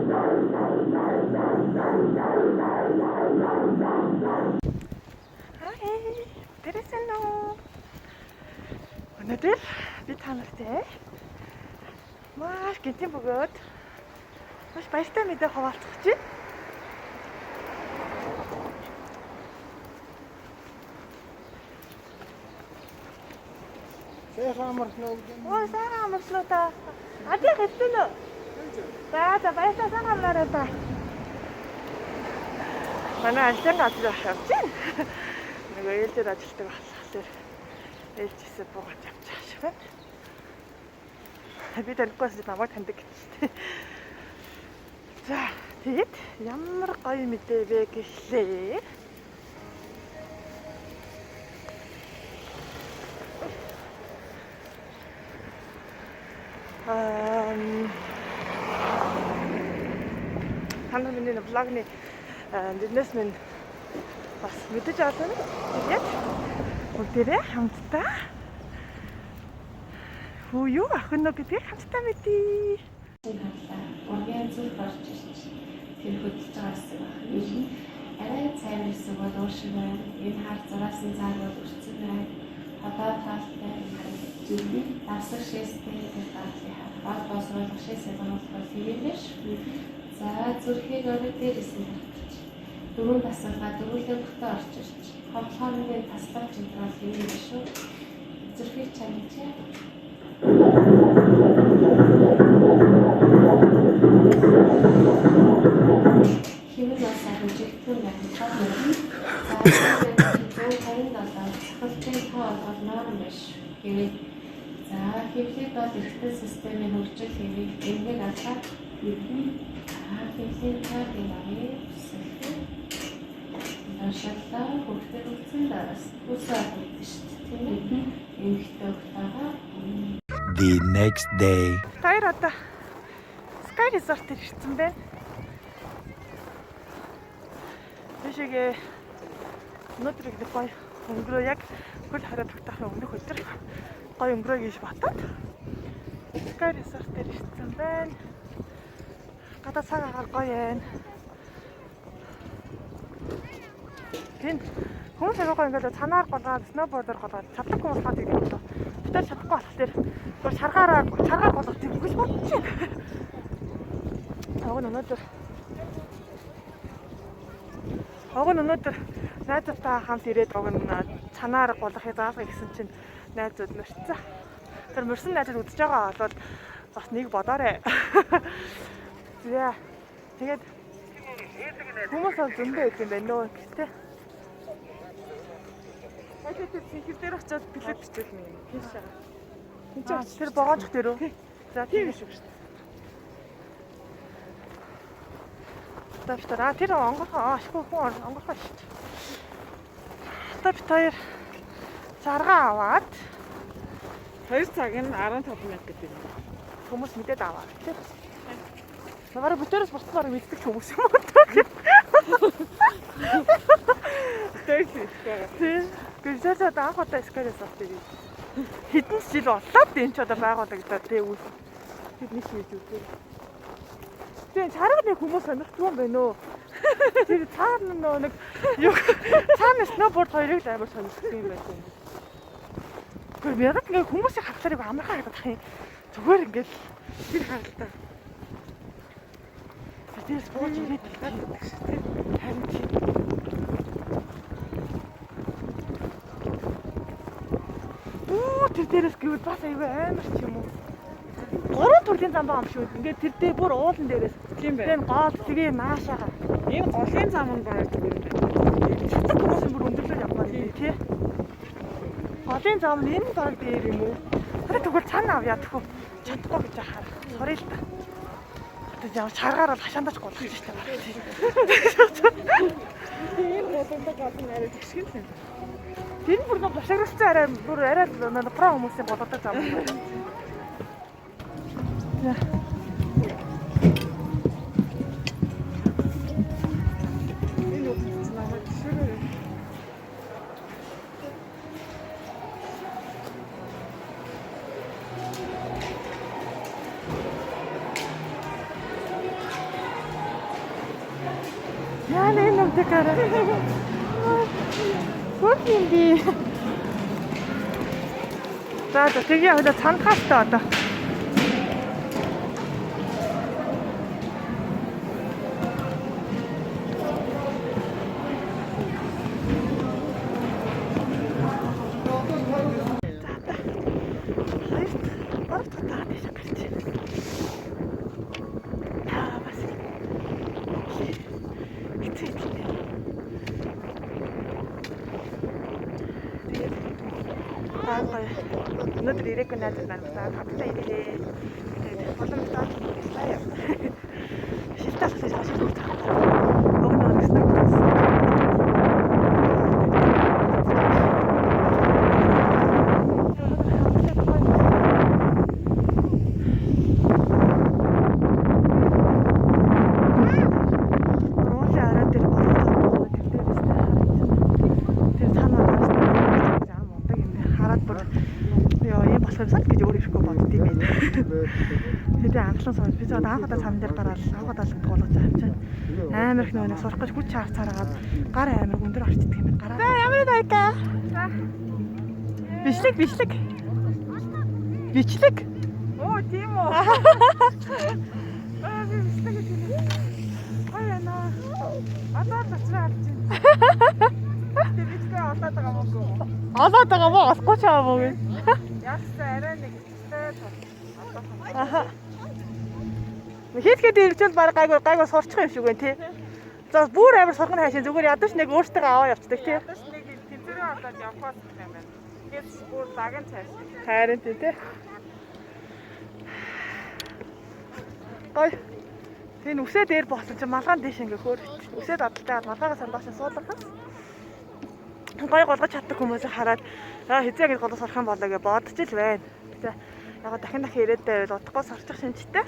Хай. Тэрсэн үү? Өнөөдөр би та нартай маш гэнтийн бөгөөд маш баяртай мэдээ хуваалцах гэж байна. Сайхан амарсан уу гэдэг. Ой, сайхан амарсан уу та? Адих хэлсэн үү? За, за баярлалаа, сайн амраарай та. Манай ажлын газар явж байна. Нөгөө ээлжээр ажилтдаг болохоор ээлжээсээ буугаад явж байгаа шиг байна. Би танихгүй байсан чинь намайг таньдаг гэж тийм. За, тэгээд ямар гоё мэдээ вэ гэхлээр та нар миний vlog-ны нэрнээс минь бас мэдэж олно. Тэгээд бүгдээрээ хамтдаа хүү юу охин уу гэдгийг хамтдаа мэдье. Харлаа. Ургийн зүрх орж ирж тэр хөдөлж байгаа хэсэг байна. Арай цайвар хэсэг бол өөр шиг байна. Энэ хар зураасан цаар бол өрцөн байна. Ходоо таалтай энэ давсаг шээстэй тэр дадлын хар. Бод босруулах шээс ялгуулах бол хэвээрш. За зүрхийг орой дээрээс нь татчих. Дөрвөн тасалгаа дөрвөлөө бүтэн орж ирж. Ховлохоны таслах жинтэр бол хэвээрш шүү. Зүрхийг чанчаа. Хэмээн бас сайхан жигтгэн байна. Тоо мөр. За 127 цахилгаан тоо бол норм биш. Тэгээд за хэвлэл бол эргэтэн системийн хөгжил хэвийг эмгэг алгаа. За хэвлэлийн тоо авъя. Уншаалаа хөгтөр хөгцөн дараас үсээ авдаг шүү дээ, тийм ээ. Эмгэгтэй хөгт байгаа. The next day. Таяр одоо Sky Resort дээр ирсэн байна. Тийшээгээ өнөөдөр их гоё өнгөрөө яг хөл хорой тогтоохын өмнөх өдөр гоё өнгөрөө гэж бодоод Sky Resort дээр ирсэн байна. Гадаа цаг агаар гоё байна. Тэнд хүмүүс аягүй гоё ингээд цанаар голгаад, сноубордоор голгаад, чаддаг хүмүүс хаа тэгдэг юм доо. Бид нар чадахгүй болохоор тэр бүр шаргаараа шаргаар голгох тийм гэж бодож байна. Уг нь өнөөдөр Уг нь өнөөдөр найзуудтайгаа хамт ирээд уг нь цанаар голохыг заалга гэсэн чинь найзууд морьцсон. Тэр морьсон найзууд үзэж байгаа болвол бас нэг бодоорой. За. Тэгээд хүмүүс бол зөндөө байд юм байна нөө гэтээ. Хоёул тэр цэнхэр дээр очиод билет бичүүлнэ юм. Тийш байгаа. Энд чинь тэр богоонч дээр үү? За тийм шүү шүү. Одоо бид хоёр тэр онгорхоо ашгүй хүн онгорхоо шүү дээ. Одоо бид хоёр заргаа аваад 2 цаг нь 15 мянга гэдэг юм. Хүмүүс мэдээд аваа тий. Бараг бүтээрээс бусад бараг мэддэг хүмүүс юм уу та. Тэр л их байгаа. Тий. Гэрсээс одоо анх удаа Sky Resort дээр хэдэн ч жил боллоо дээ энэ ч одоо байгуулагдаад тий үл. Тэд нэг хийж үзээ. Тэгээ чарга нэг хүмүүс сонирхдаг юм байна уу? Тэр цаана нөө нэг юу цаана сноуборд хоёрыг л амар сонирхдаг юм байна. Гэхдээ яг ингээ хүмүүсийг харахаар их амархан харагдах юм. Зүгээр ингээл Тэр харалтаа. тэрс бууж ирээд гэдэг шиг тий. Харин тийм. Үу тэр дээрээс гэвэл бас аюу амар ч юм уу. Гурван төрлийн зам байгаа юм шүү. Ингээд тэр дээр бүр уулан дээрээс. Тийм байна. Тэгээ гол тэгээ наашаага. Энэ голын зам нь баг зүгээр юм байна. Чаддаг хүмүүс нь бүр өндөрлөө явмаар юм тий. Голын зам нь энэ баг дээр юм уу? Тэр тэгвэл цаана авъя тэхүү. Чадахгүй гэж ахаар. Sorry л та. Одоо яа шаргаар бол хашаандаач голох гэж байна баг тий. Энэ голонтой гол нь арай тэгшгэн л юм. Тэр нь бүр нэг бушаагралцсан арай бүр арай л про хүмүүсийн голодог зам юм байна. За. Энэ үгс намайг жишээгээрээ. Яа нэг нүдэ гараа. Хөөх юм би. За за тэгээ хойлоо цанхаастай одоо. За одоо хоёр гурав дахь удаа тийш гарч байна. Аа бас хэцүү юм. Тэгээд аа гоё. Өнөөдөр ирээгүй найзууд маань бас хамтдаа ирээ. Тэгээд боломжтой баярлалаа. Шилтээ асууж байгаа шилтээ цаах. Уг нь нэгснэг болсон. Руулын арай дээр голгож байгаа тэр дээрээс тэ харагдсан. Тэр цаанаа гарсан ямар мундаг юм бэ? Хараад бүр ёо ийм болох юмсан л гэж өөр ирэхгүй бодд юм байна. Тэгээ анхлан сууж би зөө анх удаа цам дээр гараад анх удаа л голгож байгаа юм чинь. Амар их нөгөө нэг сурах гэж хүч чаар цараад гар амар өндөр орчдөг юм байна. Гараа. За ямар найка. Бичлэг бичлэг. Бичлэг. Оо тийм үү. Аа би бичлэг гэж хэлээ. Гоё яана. Одоо л очроо алж байна. Тэгээ бичгээ олоод байгаа мó. Олоод байгаа мó олохгүй ч аа мó гэн. Яасан арай нэг хэвчтэй тул. Аха. Хийлгээд иржвэл баг гайгүй гайгүй сурчих юм шиг байна тий. За бүр амар сурах нь хайшин зүгээр ядаж нэг өөртөө аваа явцдаг тий. Ядаж нэг тэнцвэрээ олоод явах юм байна. Тэгээд бүр лаган цааш. Харин тий тий. Гой. Тэр үсээ дээр болсон чинь малгаан дээш ингээ хөөр. Үсээ дадалтай малгайгаа сандаач суулгах. Гой голгож чаддаг хүмүүсийг хараад аа хизээ ингэ голгож сурах юм болоо гэж бодож л байна. Гэтэ яг дахин дахин ирээд байвал удахгүй сурчих шинжтэй.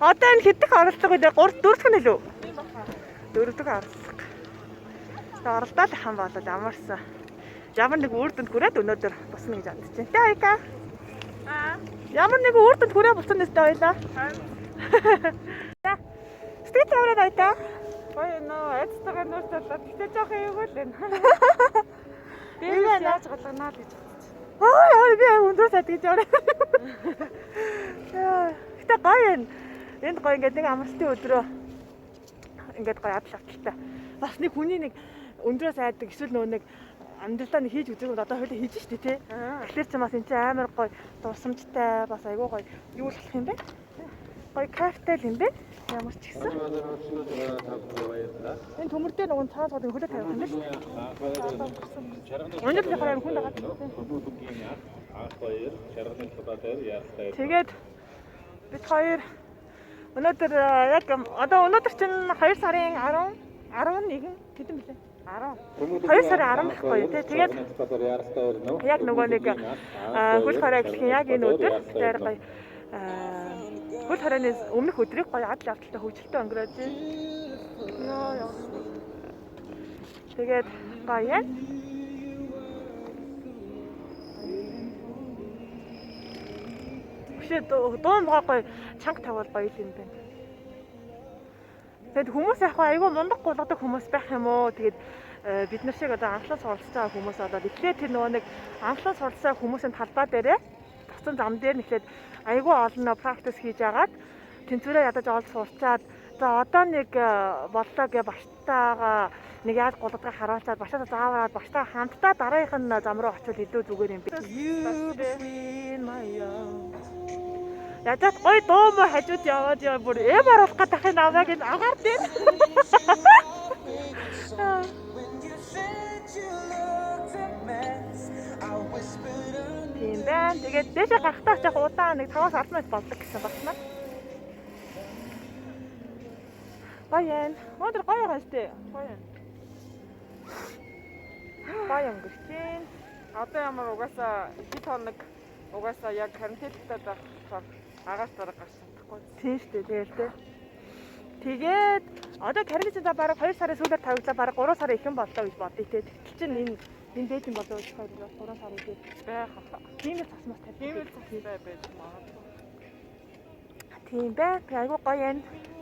Одоо энэ хэд дэх оролцоог вэ? 3 4 дахь нь илүү. Дөрөв дэх оролцоо. Тэгээ оролдоод их юм бол ямарсан. Ямар нэг үр дүнд хүрээд өнөөдөр босно гэж бодож байна. Тэ аяка. Аа. Ямар нэг үр дүнд хүрээ болсон нэстэй байлаа. За. Сэтгэл тавраад аятаа. Гоё нөө айцтайгаа нүүр талаа. Гэтэ жоохон эвгүй л байна. Эвгүй Дээрээс байна. яаж голгоно л гэж бодчих. Аа яа би амар өндөр сад гэж яваа. Гэтэ гоё юм. Энд гоё ингээд нэг амралтын өдрөө ингээд гоё адал явдалтай. Бас нэг хүний нэг өндрөөс айдаг эсвэл нөгөө нэг амьдралдаа нэг хийж үзээгүй одоо хойлоо хийж штэ тий. Тэгэхээр чи бас эн чинь амар гоё дурсамжтай бас айгүй гоё юу л болох юм бэ? Гоё кайфтай л юм бэ? Ямар ч гэсэн. Энэ төмөр дээр нөгөө цаан цаад хөлөө тавих юм байна шүү дээ. Өнөөдөр болохоор амар хүн дагаад. Тэгээд бид хоёр өнөөдөр яг одоо өнөөдөр чинь 2 сарын 10 11 хэдэн бэлээ? 10. 2 сарын 10 байхгүй юу те. Тэгээд яг нөгөө нэг хөл хорой гэх яг энэ өдөр бид хоёр гоё хөл хоройны өмнөх өдрийг гоё адал явдалтай хөвчлөлтөй өнгөрөөж байна. Йоо ёо. Тэгээд гоё юм. Өшөө дуу муу гоё чанга тавиул гоё юм байна. Тэгэд хүмүүс яг айгүй мундаг гулгадаг хүмүүс байх юм уу? Тэгээд бид нар шиг одоо анхлан суралцж байгаа хүмүүс болоод эхлээд тэр нөгөө нэг анхлан суралцсан хүмүүсийн талбай дээрээ тусан зам дээр нь эхлээд айгүй олон практис хийж агаад тэнцвэрээ ядаж олж сурчаад за одоо нэг боллоо гэ багштайгаа нэг яаж гулгадгаа харуулцаад багшаа заавараад багштайгаа хамтдаа дараагийнх нь зам руу очивол илүү зүгээр юм бэ. Ядаад гоё дуу муу хажууд яваад яа бүр эм оруулах гэдэг юм намайг энэ агаар дээр. Тийм байна. Тэгээд дээшээ гарахтаа жоох удаан нэг 5-аас 10 минут болдог гэсэн багна. Гоё юм. Өнөөдөр гоё байгаа шүү дээ. Гоё юм. Гоё өнгөрч байна. Одоо ямар угаасаа хэд хоног угаасаа яг карантинтай байх болохоор агаар дарга гарч чадахгүй. Тийм шүү дээ. Тэгэл дээ. Тэгээд одоо карантин за бараг 2 сарын сүүлээр тавигдлаа бараг 3 сарын ихэнх боллоо гэж бодъё те. Тэгтэл чинь энэ энэ дээд юм болоо гэж 3 сарын дээр Байх хаа. Тийм л цас мас тавьдаг. Тийм л цастай байж магадгүй. Тийм бай. Тэг айгуу гоё юм.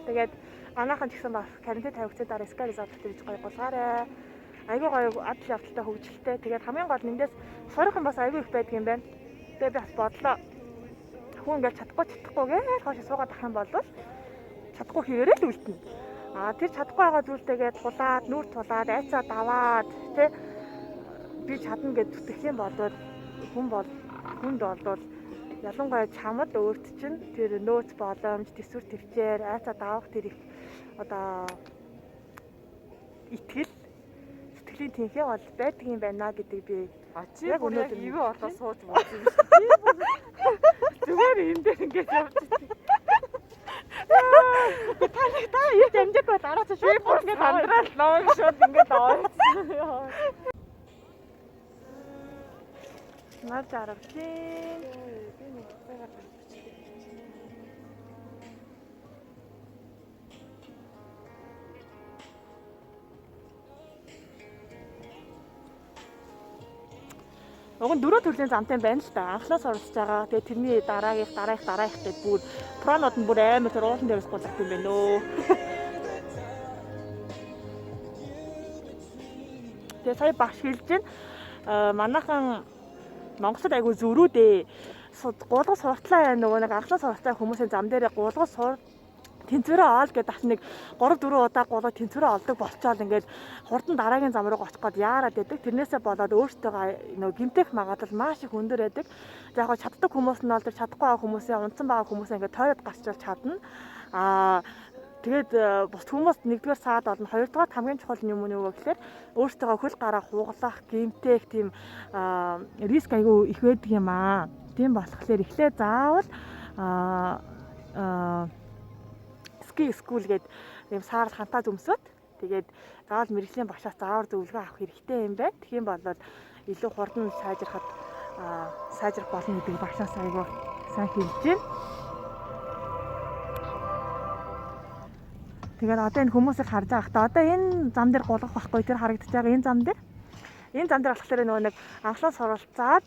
Тэгээд Манайхан ч гэсэн бас карантин тавигдсан дараа ski resort дээр гоё гулгаарай. Айгүй гоё адал явдалтай, хөгжилтэй. Тэгээд хамгийн гол нь эндээс сурах юм бас айгүй их байдаг юм байна. Тэгээ би бас бодлоо. Хүн ингээд чадахгүй чадахгүй гэж хойш суугаад ах юм бол чадахгүй хэрээрээ л үлдэнэ. А тэр чадахгүй байгаа зүйлтэйгээ тулаад, нүүр тулаад, айцаа даваад, тэ, би чадна гэж зүтгэх юм бол хүн бол хүнд болвол ялангуяа чамд өөрт чинь тэр нөөц боломж, төсвөр төвчээр, айцаа давах тэр их одоо итгэл, сэтгэлийн тэнхээ бол байдаг юм байна гэдэг би А чи яг бүр яг өнөөдөр ивэ болоо сууж муусан юм шиг. Зүгээр энэ дээр ингээд явж Та нэг та ирж амжаагүй бол араас би шууд бүр ингээд сандрал лог шууд ингээд ойрсон. Нар жаргалын. Би нэг цагаар бичлэг. Уг нь дөрөв төрлийн замтай байна л да. Анхлаас оролцож байгаа. Тэгээ тэрний дараагийнх, дараагийнх, дараагийнх гэдэг бүр пронод нь бүр амар тэр уулан дээрээс гулгах юм байна өө. Тэгээ сая багш хэлж байна. Манайхан Монголд айгүй зөрүүдээ. Гулгал суртлаа нөгөө нэг анхлаас суралцаа хүмүүсийн зам дээрээ гулгал сур тэнцвэрээ оол гэдэг бас нэг 3 4 удаа гулгал тэнцвэрээ олдог болчоол ингээд хурдан дараагийн зам руу очих гээд яарад байдаг. Тэрнээсээ болоод өөртөө нөгөө гэмтэх магадлал маш их өндөр байдаг. За яг чаддаг хүмүүс нь бол тэр чадахгүй байгаа хүмүүсээ, унтсан байгаа хүмүүсээ ингээд тойроод гарчвал чадна. Аа тэгээд бус хүмүүс нэгдүгээр саад олно, хоёрдугаар хамгийн чухал нь юм уу гэхээр өөртөө хөл гараа хугалах, гэмтэх тийм риск айгүй их байдаг юм аа. Тийм болохоор эхлээ заавал ski school гэдэг юм саарл хантаа зөмсөд тэгээд заавал мэргэжлийн багшаас заавар зөвлөгөө авах хэрэгтэй юм байна. Тэгэх юм бол илүү хурдан сайжрахад сайжрах болно гэдэг багшаас айгүй сайн хэлж байна. Тэгээд одоо энэ хүмүүсийг харж байгаа хта одоо энэ зам дээр гулгах байхгүй, тэр харагдаж байгаа энэ зам дээр. Энэ зам дээр болохоор нөгөө нэг анхлаа суралцаад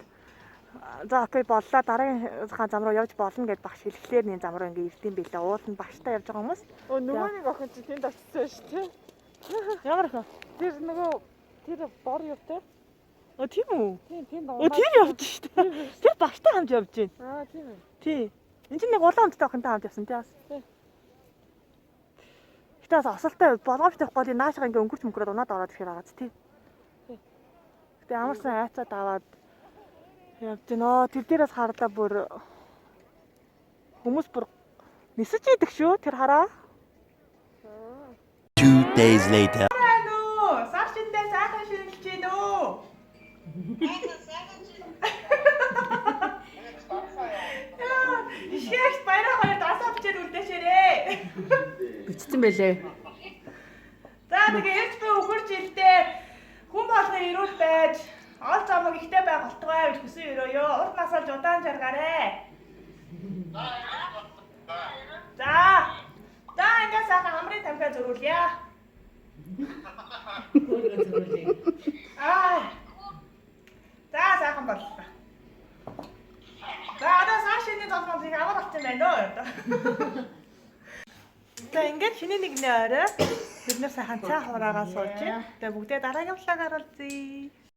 за okay боллоо, дараагийн зам руу явж болно гэд багш хэлэхлээр энэ зам руу ингээ ирдэм билээ. Уул нь багштай явж байгаа хүмүүс. Өө нөгөө нэг охин чи тэнд очсон шүү дээ. Ямар охин? Тэр нөгөө тэр бор юу те? Өө тийм үү? Тийм, тэнд. Өө тэр явж шүү дээ. Тэр багштай хамт явж байна. Аа тийм ээ. Тий. Энд чинь нэг улаан өмдтэй охинтой хамт явсан тий бас. Тий. Гэтэ бас осолтой болгоомжтой явахгүй бол наашгаа ингээ өнгөрч мөнгөрөөд унаад ороод ирэхээр байгаа ч тий. Тий. Гэтэ ямарсан айцаа даваад явж байна. Тэр дээрээс харлаа бүр хүмүүс бүр нисэж идэг шүү тэр хараа. 2 days later. Нөө, сар шиндээ сайхан шинэлж гин үү? Ишгээгт баяраа хоёр дасаа бичээд үлдээшээрээ. Бичсэн байлээ. За тэгээ ирж буй үхэр жилдээ хүн болгон эрүүл байж, ол замыг ихтэй байх болтугай гэж хүсэн өрөөё. Урт насалж удаан жаргаарэ. За. За ингээ сайхан хамрын тамхиа зөрүүлье. Өөрийгөө зөрүүлье. Аа. За сайхан боллоо. За одоо сар шинийн золгооныг амар болсон байна уу? За ингээд шинэ нэгний орой бид нар сайхан цай хураагаа сууж байна. Тэгээ бүгдээ дараагийн vlog аар уулзъя.